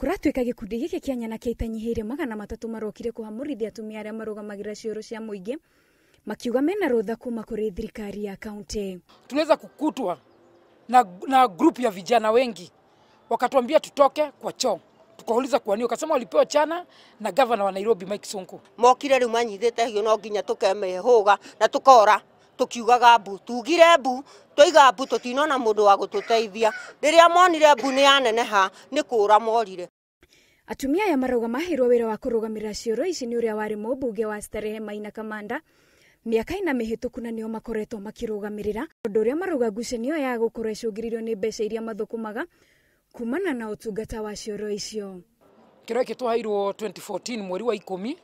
Kũratuĩka gĩkundi gĩkĩ kĩa nyanake itanyihĩire 300 marokire kũhamũrithia atumia arĩa marũgamagĩrĩra cioro cia mũingĩ makiuga mena rũtha kuma kũrĩ thirikari ya kaunti. Tuliweza kukutwa na group ya vijana wengi wakatuambia tutoke kwa choo. Tukauliza kwa nini, wakasema walipewa chana na governor wa Nairobi Mike Sonko. Mokire riu manyithite hiyo no nginya tukemehuga na tukora tukiugaga mbu, tugire mbu, twaiga mbu tutinona mundu wa gututeithia. Riria monire mbu ni yaneneha ni kura morire. Atumia aya marauga maheirwo wĩra wa kũrũgamĩrĩra cioro ici nĩ ũrĩa warĩ mũmbunge wa Starehe Maina Kamanda mĩaka ĩna mĩhĩtũku na nĩo makoretwo makĩrũgamĩrĩra ũndũ ũrĩa marauga ngucanio ya gũkorwo ĩcũngĩrĩirio nĩ mbeca iria mathũkũmaga kumana na ũtungata wa cioro icio. Kĩro gĩkĩ twaheirwo 2014 mweri wa 10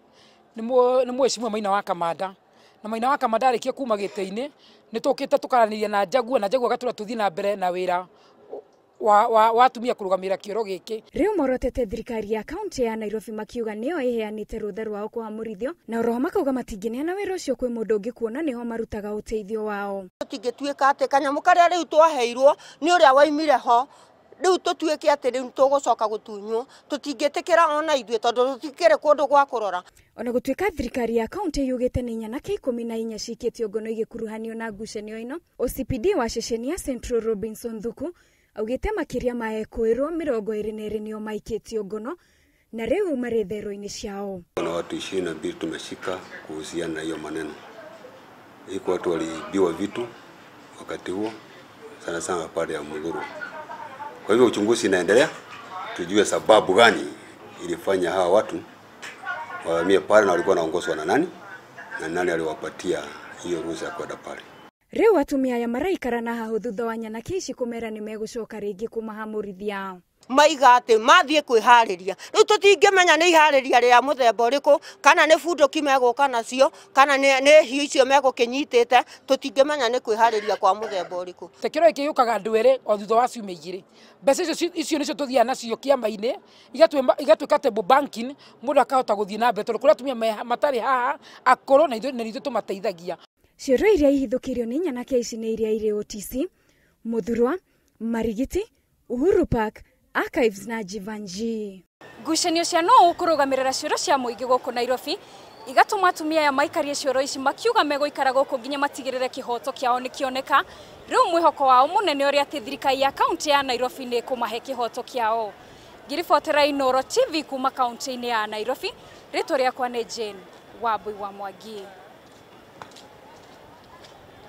nĩ mheshimiwa Maina wa Kamanda. Na Maina wa Kamanda arĩkia kuma gĩtĩ-inĩ nĩ tũkĩte tũkaranĩria na Jaguar na Jaguar agatwĩra tũthiĩ na mbere na wĩra wa atumia kũrũgamĩrĩra kĩoro gĩkĩ. Rĩu morotete thirikari ya kaunti ya Nairobi makiuga nĩyo ĩheanĩte rũtha rwao kũhamũrithio na oroho makauga matingĩneana wĩra ũcio kwĩ mũndũ ũngĩ kuona nĩho marutaga ũteithio wao. Tũtingĩtuĩka atĩ kanyamũ karĩa rĩu twaheirwo nĩ ũrĩa waimire ho rĩu tũtuĩke atĩ rĩu tũgũcoka gũtunywo, tũtingĩtĩkĩra ona ithuĩ tondũ tũtikĩrĩ kũndũ gwa kũrora. Ona gũtuĩka thirikari ya kaunti yugĩte nĩ nyanake 14 cikĩtio ngono igĩkuruhanio na ngucanio ĩno, OCPD wa ceceni ya Central Robinson Thuku augĩte makĩria ma ekũĩrwo 22 nĩo maikĩtio ngono na rĩu marĩ thero-inĩ ciao. Kuna watu 22 tumeshika kuhusiana na hiyo maneno. Iko watu waliibiwa vitu wakati huo sana sana pale ya Muthurwa. Kwa hivyo uchunguzi inaendelea tujue sababu gani ilifanya hawa watu wahamie pale na walikuwa wanaongozwa na nani na nani aliwapatia hiyo ruhusa ya kwenda pale. Rĩu atumia aya maraikara na hahu thutha wa nyanake ici kũmera nĩ megũcoka rĩngĩ kũmahamũrithia. Maiga atĩ mathiĩ kwĩharĩria rĩu tũtingĩmenya nĩ iharĩria rĩa mũthemba ũrĩkũ kana nĩ bunduki megũka nacio kana nĩ hiũ icio megũkĩnyitĩte, tũtingĩmenya nĩ kwĩharĩria kwa mũthemba ũrĩkũ. Kĩro gĩkĩ gĩũkaga andũ erĩ o thutha wa ciumia igĩrĩ. Mbeca icio nĩcio tũthiaga nacio kĩama-inĩ igatuĩka table banking, mũndũ akahota gũthiĩ na mbere tondũ kũrĩ atumia matarĩ haha akũrũ na ithuĩ tũmateithagia. Cioro iria ihithũkĩirio nĩ nyanake ici nĩ iria irĩ OTC, Muthurwa, Marigiti, Uhuru Park, Archives na Jivanjii. Ngucanio cia nũũ ũkũrũgamĩrĩra cioro cia mũingĩ gũkũ Nairobi igatũma atumia aya maikarie cioro ici makiuga megũikara gũkũ nginya matigĩrĩre kĩhoto kĩao nĩkĩoneka. Rĩu mwĩhoko wao mũnene ũrĩa atĩ thirikari ya kaunti ya Nairobi nĩ ĩkũmahe kĩhoto kĩao. Ngĩribotera Inooro TV kuma kaunti-inĩ ya Nairobi, rĩtwa rĩakwa nĩ Jane Wambui wa Mwangi.